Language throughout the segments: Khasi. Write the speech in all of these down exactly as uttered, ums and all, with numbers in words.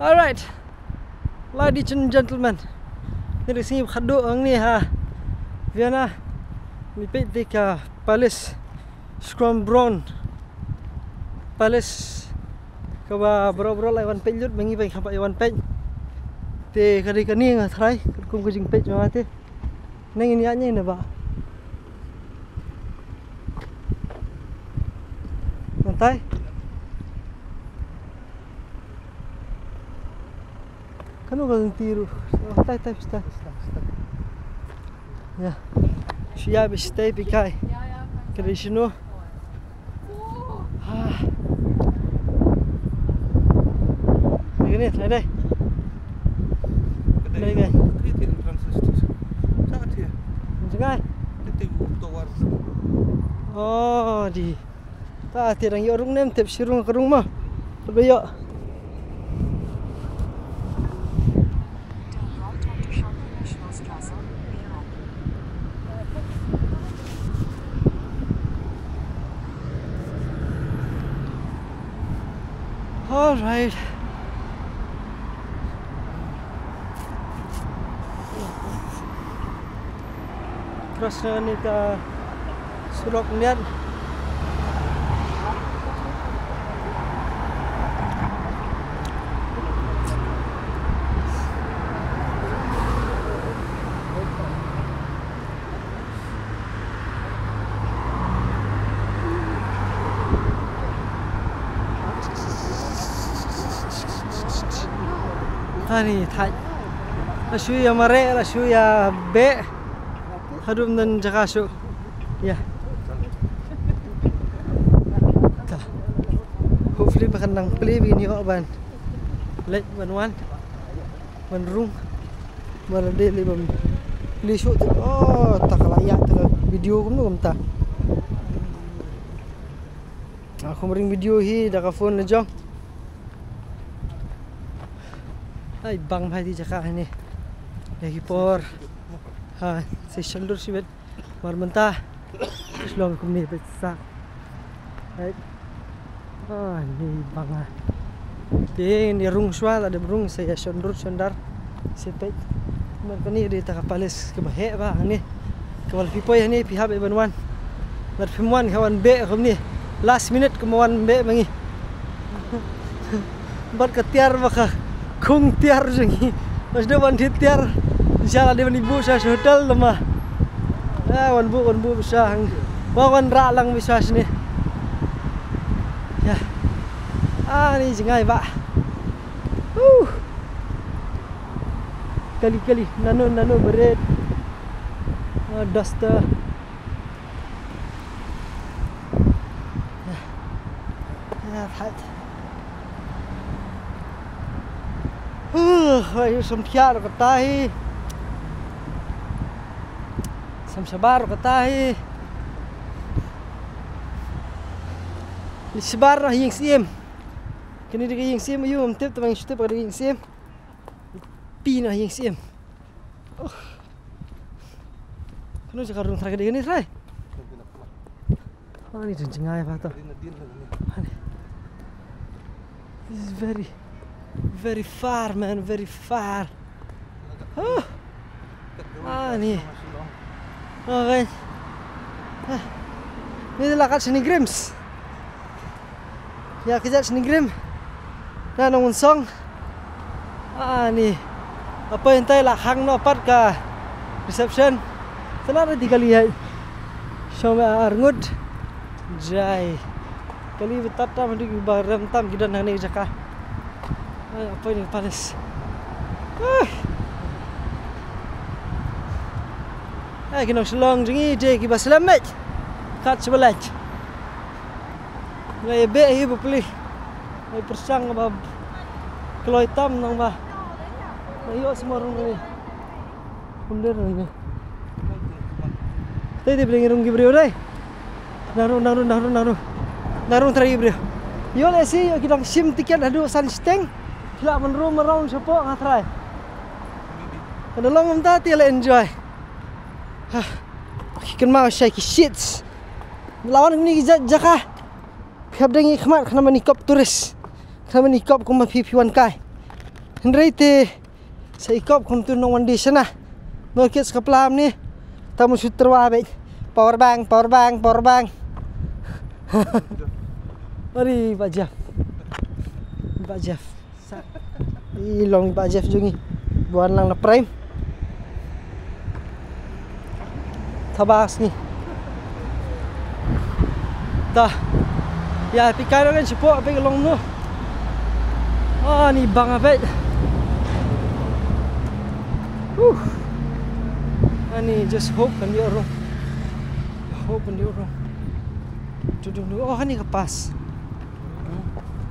Alright, ladies and gentlemen, ngi dang sngewbha khatduh hangne ha Vienna. Ngi peit ïa ka Palace Schönbrunn Palace, kaba baroh baroh la ïa wan peit lut, ma ngi ba ngim pat ïa wan peit. Te ka dei kane nga tharai, katkum ka jingpeit jong nga te. Nang ïa ïa ne ba. Nang tai. Kano ka lynti ruh. Oh, tai, tai, tai. Ïa. Shu ïa bishtai pikai. Ka dei shano. Ah. Dei kane, dei, dei. Dei, dei. Jngai. Oh, di. Ta te dang ïoh rung ne em tip shi rung ka rung ma. Tip ba ïoh. All right. Cross na kane ka surok niat. Ani thait. La shu ïa mareh, la shu ïa beh. Haduh ym don jaka shuh. Ïa. Ta. Hopefully ba kan nang plie ba ngin ïoh ban leit ban wan. Ban rung. Ba la dei lei ban plie shuh te. Oh, ta ka la ïaid te ka video kumno kumta. Nga khum ring video hi da ka phone la jong. Ai bang bha ïa ki jaka hangne. Ïa ki por. Ha, sa shon dur shibit. Mar mynta. Shlong kumne beit sa. Ai. Ah, ni bang ah. Te ni rung shuwa la dep rung sa ïa shon dur shon dar. Sa peit. Mar kane dei ta ka palace kaba heh bha hangne. Kaba la phi poi hangne phi hap ban wan. Bad phim wan ka wan beh kumne. Last minute ka wan beh ma ngi. Bad ka tiar ba ka khung tiar jong ngi. Mas dei wan thied tiar. Inshallah dei ban ïa buh sha hotel lama. Ah, wan buh, wan buh sha hang. Ba wan rah lang ba sha shane. Ïa. Ah, ni jngai ba. Uh. Kali kali nano nano beret. Ah, duster. Ah, thait. Huh, ai, sam phiah ruh kata hi. Sam shabar ruh kata hi. Li shabar na ïing siem. Kini dei ka ïing siem ïa u, ym tip, tang shu tip ka dei ïing siem. Phi na ïing siem. Oh. Kano jaka rung trai ka dei kane trai. Ani jngai ba to. Ani. This is very, very far, man, very far. Oh. Ani. Okay. Ah. Ni la kat sini Grims. Ïa ka jait sngewgrim na Nongmynsong. Ani. Apa intai la hang noh pat ka reception. Tena da di kali hai. Shong me ar ngut. Jai. Kali betat tam di ba rem tam ki don hangne jaka. Ai, apa ini panas. Ah. Ai, ki nong Shillong jong ngi de kiba slem beit. Kat sha ba lait. Nga ïa beh hi ba pli. Nga ïa pyrshang ba kloi tam nang ba. Nga ïoh sma rung ri. Kumder nang ïa. Te de bring rung ki briew dei. Nang rung, nang rung, nang rung, nang rung. Nang rung trai ki briew. Ïoh leh shi, ïoh ki dang shim tiket haduh san shiteng. Ki lah ban roam around shapoh nga trai. Ka da long kumta te la enjoy. Ha. Ki kynmaw shai ki shits. La wan kumne ki ja-, jaka. Phi hap dang ïa khmat khnang ban ïa kop tourist. Khnang ban ïa kop kumba phi phi wan kai. Hynrei te sa i kop kumtu nong wan di shana. Nor kit sa ka plam ni. Tang mu shu tyrwa beit. Power bank, power bank, power bank. Ari Bah Jeff. Bah Jeff. Sa i long Bah Jeff jong ngi. Buan lang na prime. Thabas ni. Ta. Ya, phi kai lo kan shapoh, phi ka long no. Ah, ni bang abet. Huh. Ani just hope kan ïoh rung. Hope kan ïoh rung. Tu, tu, tu. Oh, ani ka pass.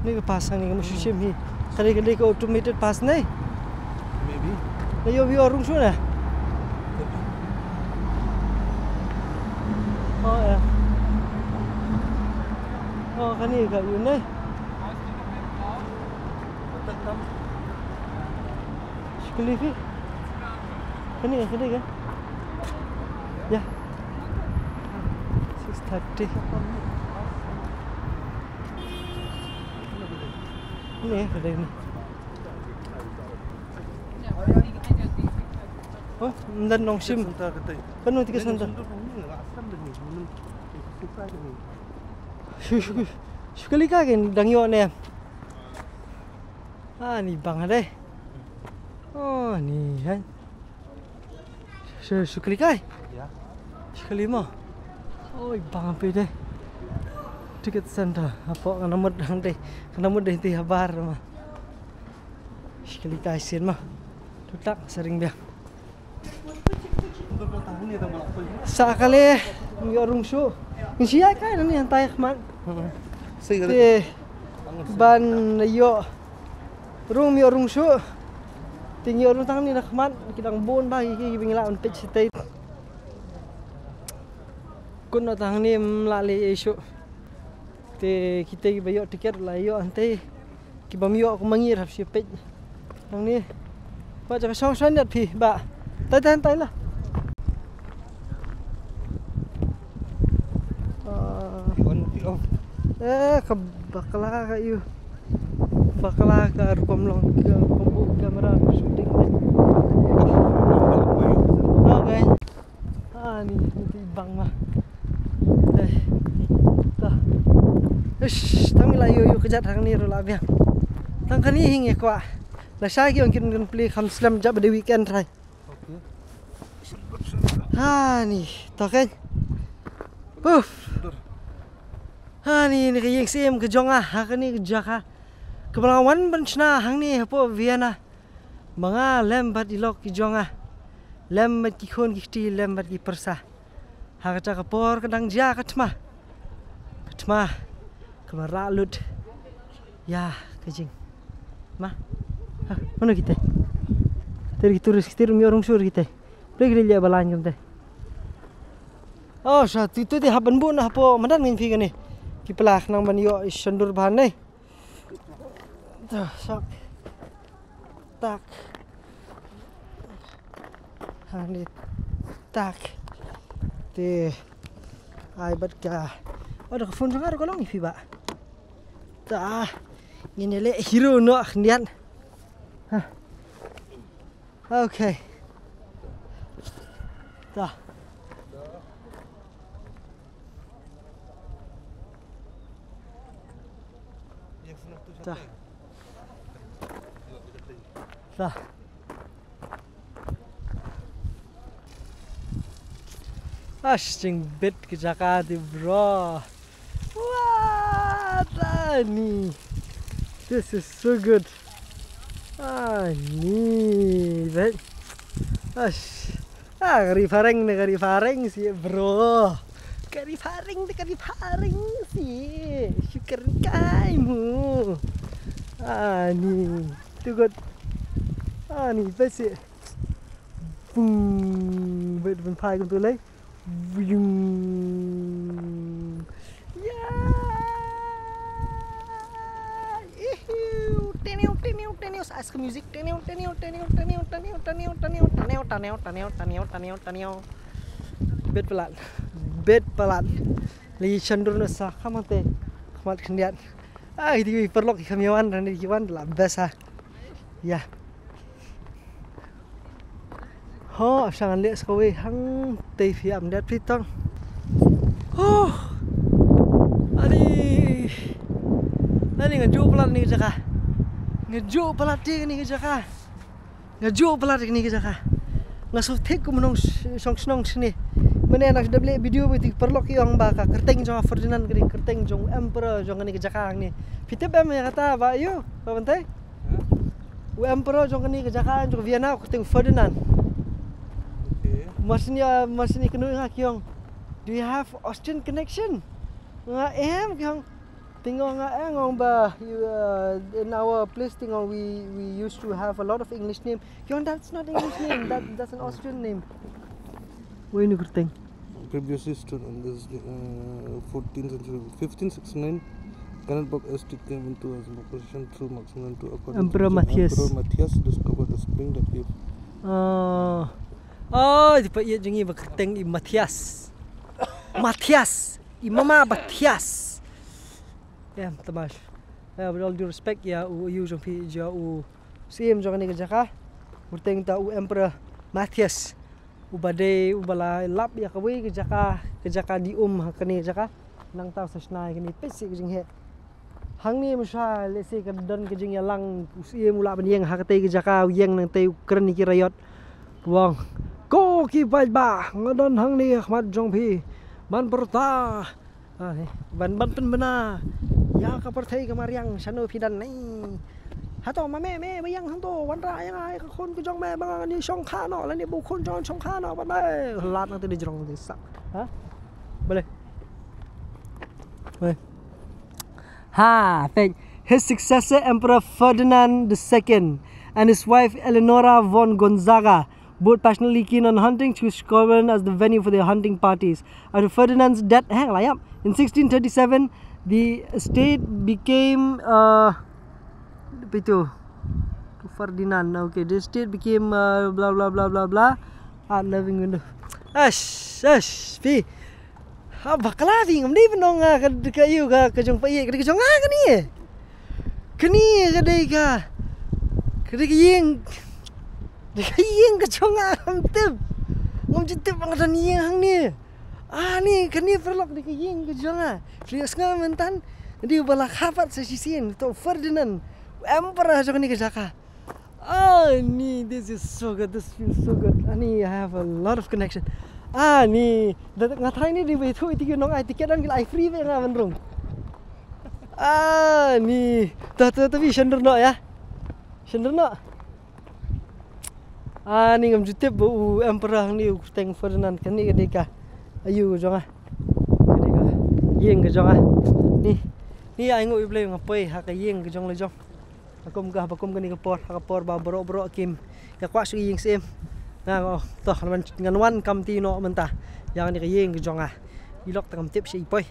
Ni ka pass ani ka mushim hi. Kali kali ka automated pass ni. Maybe. Na yo bi orung shu na. Oh ya. Oh, kani ka yu ni. Shukli hi. Kani ka, kani ka. Ya. Six thirty. Ni, kani ni. Oh, ndan nong shim. Kan nong tiket center. Shu, shu, shu kali ka kin dang yo ne. Ah, ni bang deh. Oh, ni hai. Shu, shu kali kai. Ya. Shu kali mo. Oi, bang pi deh. Tiket center. Apo kana mut dang deh. Kana mut deh ti habar ma. Shikali kai sien ma. Tutak sering biang. Sa kali mi orung shu. Ngi shi ai kai nani hantai khmat. Te ban yo rung mi orung shu. Te ngi orung tang ni na khmat ki dang bun ba ki ki bingla un pech sitei. Kun no tang ni mla le shu. Te kita ki ba ïoh tiket la ïoh ante ki bam ïoh ku mangi rap shi peit. Nang ni. Ba jaka shong shong niat phi ba. Tai tai tai la. Ah. Eh, ka bakla ka yu. Bakla ka rukom long ka rukom bu kamera shooting deh. Okay. Ah, ni, ni ti bang ma. Eh. Ta. Ish, tang la yu yu kejat hang ni ru la biang. Tang kani hing e kwa. La sha ki ong kin kin pli kham slem jab de weekend trai. Ha ni, to ken. Uf. Ha ni, ni ka ïing sim ka jong nga, ha kani ka jaka. Ka ba la wan ban shna hang ni hapoh Vienna. Ma nga lem bad i lok ki jong nga. Lem bad ki khun ki kti lem bad ki pyrsa. Ha kata ka por ka dang jia ka thma. Ka thma ka ba rah lut. Ïa ka jing. Ma. Ha, mano kita? Ter ki turis kita mi orung sur kita. Play kita lia balan kumte. Oh, sa tu tu ti haban bu na hapo madan ngin phi kane. Ki pelak nang ban ïoh i shandur bahan ne. Tuh, sok. Tak. Hangne tak. Te ai bad ka. Oh, da ka phone jong nga ruh ka long ïa phi ba. Ta. Ngin ïaleh hero noh khyndiat. Ha. Okay. Ta. Ta. Ta. Ash, jingbit ki jaka te bro. Wah, ta ni. This is so good. Ah, ni, bet. Ash. Ah, ka ri phareng ne, ka ri phareng si, bro. Ka ri phareng ne, ka ri phareng si. Shu kren kai mo. Ah, ni. Too good. Ah, ni, bet si. Bung. Bet, bung phai kum tu lai. Bung. Ya. Ihiu. Teniu, teniu, teniu. Sa as ka music. Teniu, teniu, teniu. Bet palat. Bet palat. Lagi shandur na sa. Khamate. Khamat khyndiat. Ah, iti ki paralok ki kham ïa wan, rani ki wan, la best ha. Ya. Oh, sha ngan leh sa kawei hangtei phi ap dat phi tang. Oh. Ani. Ani nga juh palat kane ka jaka. Nga juh palat te kane ka jaka. Nga juh palat kane ka jaka. Nga sngewthuh kum nong sh-, shong shnong shane. Mynne nga dep leh video ba ïa ki paralok ki ong ba ka kyrteng jong Ferdinand ka dei kyrteng jong emperor jong kane ka jaka hangne. Phi tip em ïa kata ba ïoh, ba Bantei? U emperor jong kane ka jaka jong Vienna u kyrteng Ferdinand. Okay. Mar syn ïa, mar syn ïa kynnoh nga ki ong, "Do you have Austrian connection?" Nga em ki ong, "Te nga ong nga em," nga ong ba, "You, uh, in our place te nga ong we, we used to have a lot of English name." Ki ong, "That's not English name, that, that's an Austrian name." Wei nu kyrteng. Previously stood on this uh, fourteenth century, fifteen sixty-nine. Gannat Burg Estate came into as a position through Maximilian to accord Emperor Matthias. Emperor Matthias discovered the spring that gave Ah. Oh, di pa iet jong ngi ba kyrteng i Matthias. Matthias. I mama Matthias. Ya, tamash. Ya, with all due respect, ya, u, u jong phi, ya, u, siem jong kane ka jaka. Kyrteng ta u Emperor Matthias. Uba dei, uba la lap ïa kawei ka jaka, ka jaka di um ha kane ka jaka. Nangta sa shna ïa kane peit shi ka jingheh. Hangne mynshwa lehse ka don ka jingïalang u siem u lah ban ïeng ha katei ka jaka u ïeng nangtei u kren ïa ki raiot. U ong, "Ko ki paidbah, nga don hangne ha khmat jong phi ban pyrta, ah, ban, ban pynbna ïa ka pyrthei ka mariang shano phi don nai. Hato ma me, me ba ïeng hangto, wanrah ïa nga ïa ka khun ka jong me ba ngan ïa shongkha noh lane ba u khun jong ngan shongkha noh bad me." Lad nangtei da jrong da sak. Ha? Balei? Balei? Ha, thank. His successor, Emperor Ferdinand the Second, and his wife Eleonora von Gonzaga, both passionately keen on hunting, chose Coburn as the venue for their hunting parties. After Ferdinand's death, hang on, in sixteen thirty-seven, the estate became, uh, apa itu? Ferdinand, okay, the estate became, uh, blah, blah, blah, blah, blah. Ah, living window. Ash, ash, phi. Ha, bakla phi, ngam dei ban ong nga ka, ka ïu ka, ka jong pa ïeit, ka dei ka jong nga kane. Kane ka dei ka, ka dei ka ïing, dei ka ïing ka jong nga, ngam tip. Ngam ju tip ba nga don ïing hangne. Ah, ni, kane paralok dei ka ïing ka jong nga. Phi ïohsngew mynta, dei ba la kha pat sa shisien, to Ferdinand, emperor jong kane ka jaka. Ah, ni, this is so good, this feels so good. Ani, I have a lot of connection. Ah, ni, da, nga tharai ni dei ba ïathuh ïa ki nong ai tiket, don ki la ai free beit ïa nga ban rung. Ah, ni, to, to, to, phi shon dur noh ïa. Shon dur noh. Ah, ni ngam ju tip ba u emperor hangne u kyrteng Ferdinand, kane ka dei ka ïu ka jong nga. Ka dei ka ïing ka jong nga. Ni, ni ai nguh ïa U Blei nga poi ha ka ïing ka jong la jong. Ha kum ka, ha kum kane ka por, ha ka por ba baroh baroh kim ïa kwah shuh ïing syiem. Nga ong, oh, to, ngan wan, ngan wan kam ti noh mynta ïa kane ka ïing ka jong nga. I lok te ngam tip sha i poi.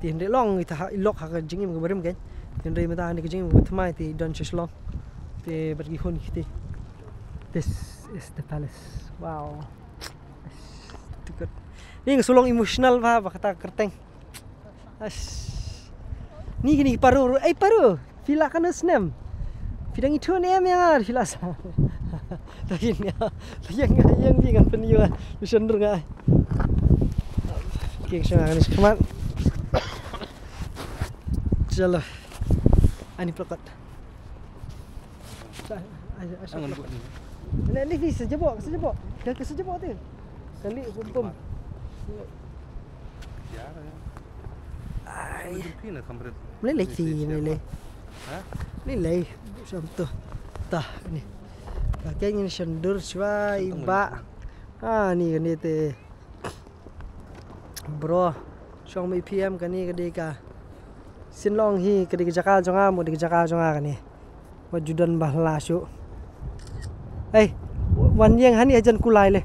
Te hynrei long i ta ha, i lok ha ka jingim ka barim kein. Te hynrei mynta kane ka jingim ka thymmai te i don sha Shillong. Te bad ki khun ki kti. This is the palace. Wow. Too good. Ni nga shu long emotional ba, ba kata ka kyrteng. Ash. Ni kine ki paru, ei paru. Phi lah kano snem? Phi dang ithuh ne em ïa nga, phi lah sa. Ta ïeng ïa, ta ïeng ïa, ïeng phi ngan pynïoh. Phi shon dur nga. Ki shong kane shakhmat. Chalo. Ani prokot. Sa, ai, ai, sa. Angan buat ni. Ni, ni, ni, sa jebok, sa jebok. Dah ke sa jebok tu. Kali pum pum. Ai. Meleleh si, meleleh. Ha? Meleleh. Sam tu. Tah ni. Pakai ni sendur shuwa iba. Ah, ni, ni te. Bro, shong ma i P M kane ka dei ka. Sien long hi ka dei ka jaka jong nga, mo dei ka jaka jong nga kane. Wat ju don ba la shu. Ei, wan ïeng hani hajan kulai le.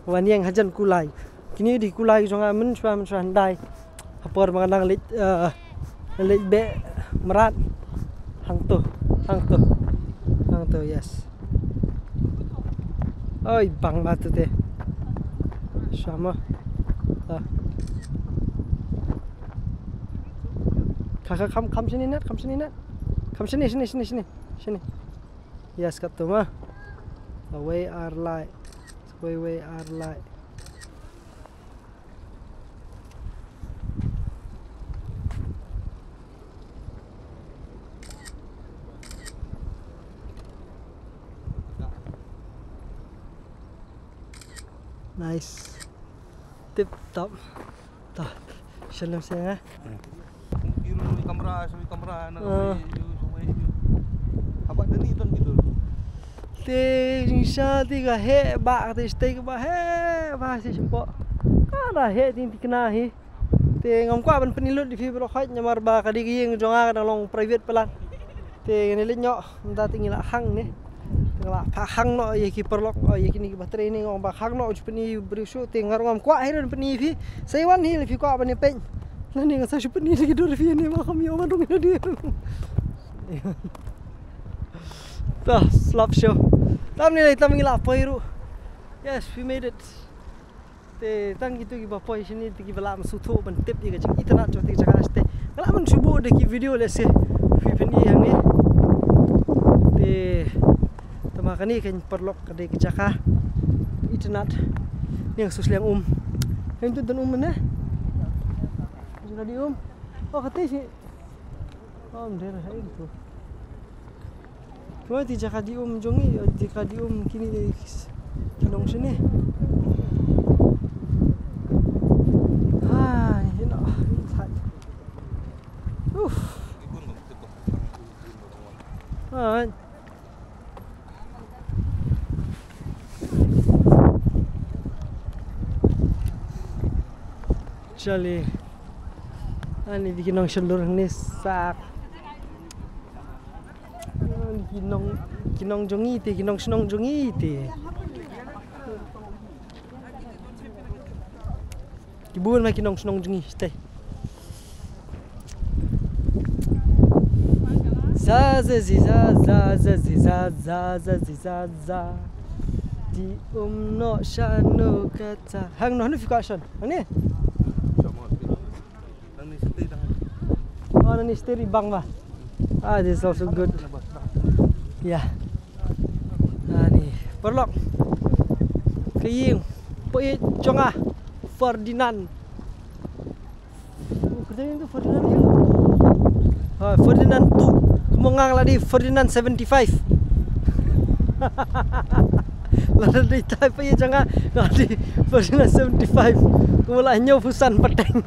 Wan ïeng hajan kulai. Kine dei kulai jong nga mynshuwa mynshuwa hyndai. Ha por ba nga dang leit, eh, leit beh mrad. Hangto, hangto. Hangto, yes. Oi, bang batu te. Sama. Ah. Kha, kha, kham, kham shini nat, kham shini nat. Kham shini, shini, shini, shini. Shini. Yes, kat tu ma. Kawei ar lai. Kawei wei ar lai. Nice. Tip top. Tah, shalom siang, eh. Biru ni kamera, sui kamera, na Ah. Sui, sui, sui. Apa tadi tuan gitu? Te jingsha te ka heh ba, te stay ka ba heh ba si sempok. Ka da heh te te kena hi. Te ngam kwah ban pyni lut ïa phi baroh khoit namar ba ka dei ka ïing jong nga ka dang long private palat. Te ngi leit noh mynta te ngi la hang ne. Te ngi la phah hang noh ïa ki paralok, ïa kine ki battery ne, ngam ba hang noh ju pyni briew shuh te nga ruh ngam kwah hi ruh pyni phi. Sa wan hi lei phi kwah ban ïa peit. Lane nga sa shu pyni lei ki dur phi ne ma kham ïoh ban rung ïa dei. Tah, slap shuh. Tam ne lei tam ngi la poi ruh. Yes, we made it. Te tang kito kiba poi shane te kiba lah ban sngewthuh ban tip ïa ka jingitynnad jong te jaka shatei. Nga lah ban shu buh da ki video lehse sha phi phin i hangne. Te tangba kane ka paralok ka dei ka jaka itynnad. Ïa nga shu sliang um. Hynrei tu don um ne. Jaka dih um. Oh, kata shi. Oh, mder hai tu. Wah, te jaka dih um jong ngi, te jaka dih um kine ki nong shane. Ha, you know, inside. Uff. Ha. Chale. Ani dei ki nong shnong hangne sak. Ani ki nong, ki nong jong ngi te, ki nong shnong jong ngi te. Ki bun ma ki nong shnong jong ngi te. Za za zi za za za zi za za za zi za za. Dih um noh shano kata. Hang noh, hanu phi kwah shon? Hangne? Oh, nangne shatei bang ba. Ah, this is also good. Yeah. Ani paralok. Ka ïing poi jong nga Ferdinand. Oh, kyrteng tu Ferdinand ïa. Ah, Ferdinand two. Kumba nga la dei Ferdinand seventy-five. Lada dei type ïa jong nga, nga dei Ferdinand seventy-five. Kumba la hynñiewphew san pateng.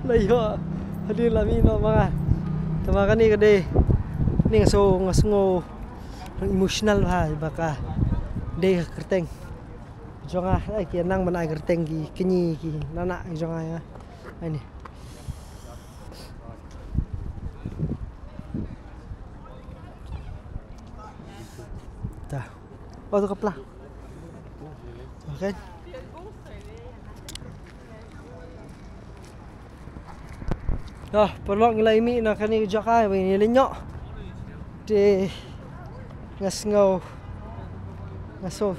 La ïoh. Hadien la mih noh ma nga. Tangba kane ka dei. Ni nga sngew, nga sngew emotional bha ba ka dei ka kyrteng jong nga, ai, ki nang ban ai kyrteng ki kñi ki nanak jong nga ïa. Ai ni. Ta. Oh, tu ka pla. Okay. Ah, paralok, ngi la ïa mih na kane ka jaka ba ngi leit noh. Te nga sngew, nga sngew,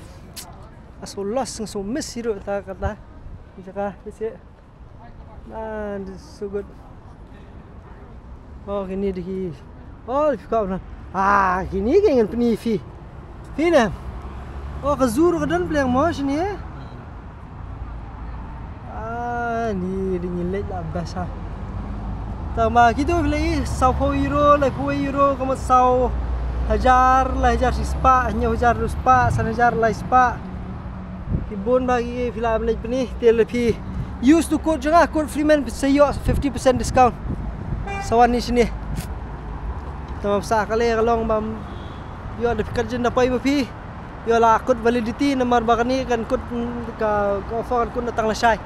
nga sngew lost, nga sngew miss hi ruh ta kata. Ka jaka, that's it. Man, this is so good. Oh, kine dei ki. Oh, phi kwah ban. Ah, kine ki ngan pyni phi. Phi ne? Oh, ka zoo ruh ka don pliang mo shane. Ah, ni dei ngi leit la best ha. Tangba kito phi leit saw phew euro, lai phew euro, ka mut saw hajar, lai hajar shi spah, hynñiew hajar hynriew spah, san hajar lai spah. Ki bun ba ki phi lah ban leit pyni, te lada phi use tu code jong nga, code Freeman, sa ïoh fifty percent discount. Sa wan ni shane. Tangba sa ka lei ka long bam ïoh da phi kat jin da poi ma phi. Ïoh la code validity namar ba kane kan code, mm, ka, ka offer kan code na tang lashai.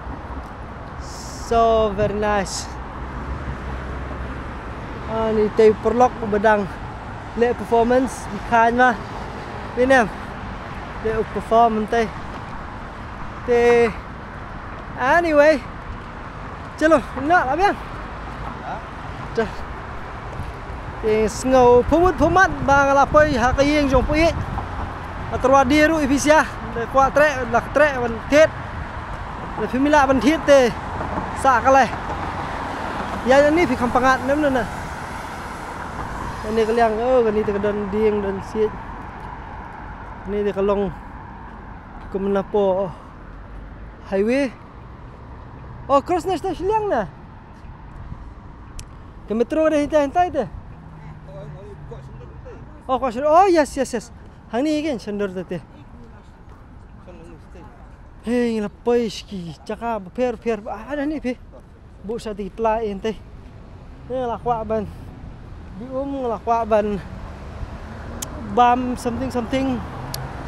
So very nice. Ani te paralok ba dang leh performance, ki khan ma. Phi ne em. Leh perform mynta. Te anyway. Chalo, na la biang. Te, te sngew pynmut pynmat ba nga la poi ha ka ïing jong phi. Nga tyrwa die ruh ïa phi sha. Te kwah treh, la treh ban thied. Lada phi mih lah ban thied te sah ka lei. Ïa, ïa ni phi kham pyngngad ne em ne na. Ïa ni ka liang, oh, kane te ka don dieng don siej. Ni dei ka long kumno po highway. Oh, cross na station liang na. Ka metro dei hitai hitai te. Oh, cross. Oh, yes, yes, yes. Hangne kan shandor te te. Hei, ngi la poi sha ki jaka bapher bapher. Ah, da ni phi. Buh sha te ki tla ïa te. Nga la kwah ban dih um, nga la kwah ban bam something something.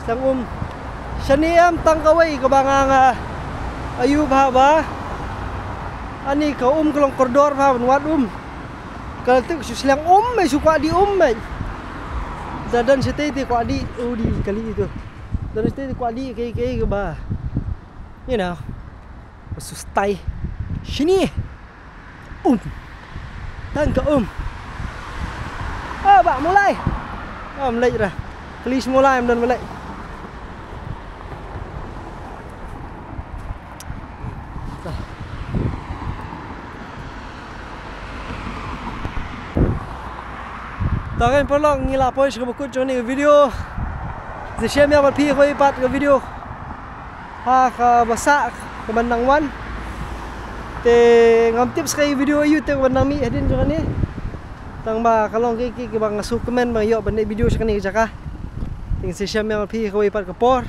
Sliang um. Shane em tang kawei kaba nga nga ïohi bha ba ani ka um ka long kordor bha ban wad um. Ka la tip shu sliang um, me shu kwah dih um me. Da don shatei te kwah dih, u dih kali itu. Don shatei te kwah dih kaei kaei kaba, you know. Ba shu stai. Shini. Um. Tang ka um. Ah, ba mulai. Ah, mulai ra. Kali shi mulai, em don mulai. Tang kan paralok, ngi la poi sha kaba kut jong kane ka video. Sa shem ïa bad phi kawei pat ka video ha kaba sah kaba nang wan. Te ngam tip sa kaei video aïu te kaba nang mih hadien jong kane. Tang ba ka long kaei kaei kaba nga shu kmen ba nga ïoh ban leh video sha kane ka jaka. Te sa shem ïa bad phi kawei pat ka por.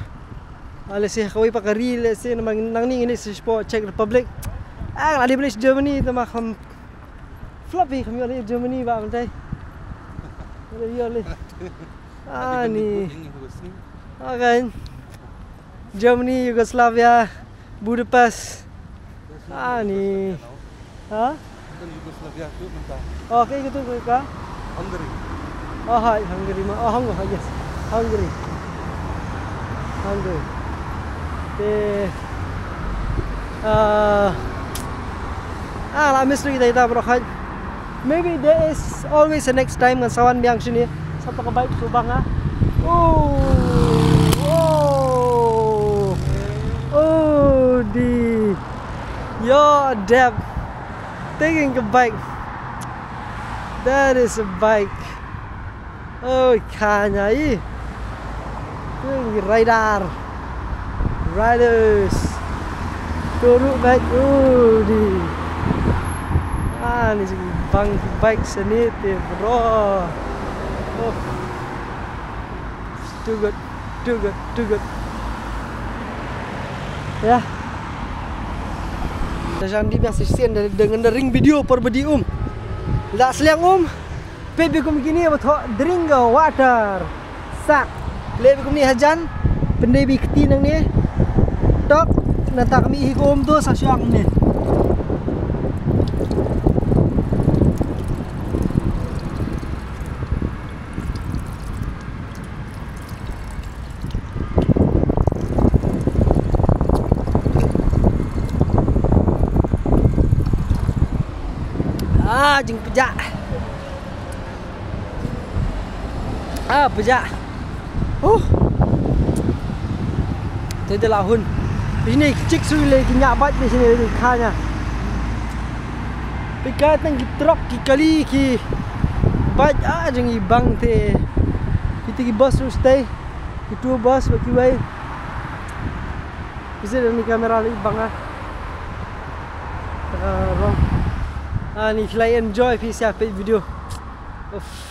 Ah, let's say kawei pat ka ri, let's say namar nangne ngi leit sha Czech Republic. Ah, nga la dei ban leit sha Germany, tang ba kham flop hi, kham ïoh leit Germany ba mynta. Ïoh leit. Ah, ni. Okay. Germany, Yugoslavia, Budapest. Ah, ni. Ha? Bukan Yugoslavia tu mentah. Oh, kaei katu ka? Hungary. Oh, hai, Hungary ma. Oh, Hungary, yes. Hungary. Hungary. Te, ah, ah, la mystery dei ta bro hai. Maybe there is always a next time ngan sa wan biang shane. Sa tang ka bike shu bang ah. Oh, oh, oh, di. Yo, dep. Taking a bike. That is a bike. Oh, kanya i. Taking rider. Riders. Turu bike. Oh, di. Ah, ni sigi bang bike seni te bro. Oh. Too good, too good, too good. Ya. Te jan di biang shisien da, da ngan da ring video por ba dih um. La sliang um. Peit beit kum kine ba thoh dring ka water. Sak. Leh beit kumne hajan. Pyndei beit kti nangne. Tok. Nangta ka mih hi ka um to sa shuwa kumne. Ah, jingpjah. Ah, pjah. Huh. Te de la hun. Ini chik sui le ki nya bat ni sini le kanya. Pika tang ki truck ki kali ki bat ah jing i bang te. Kita ki bus terus te. Ki tour bus ba kiwei. Bisa da ni kamera leh bang ah. Ah, wrong. Ah, ni khlei enjoy phi sa peit video. Uff.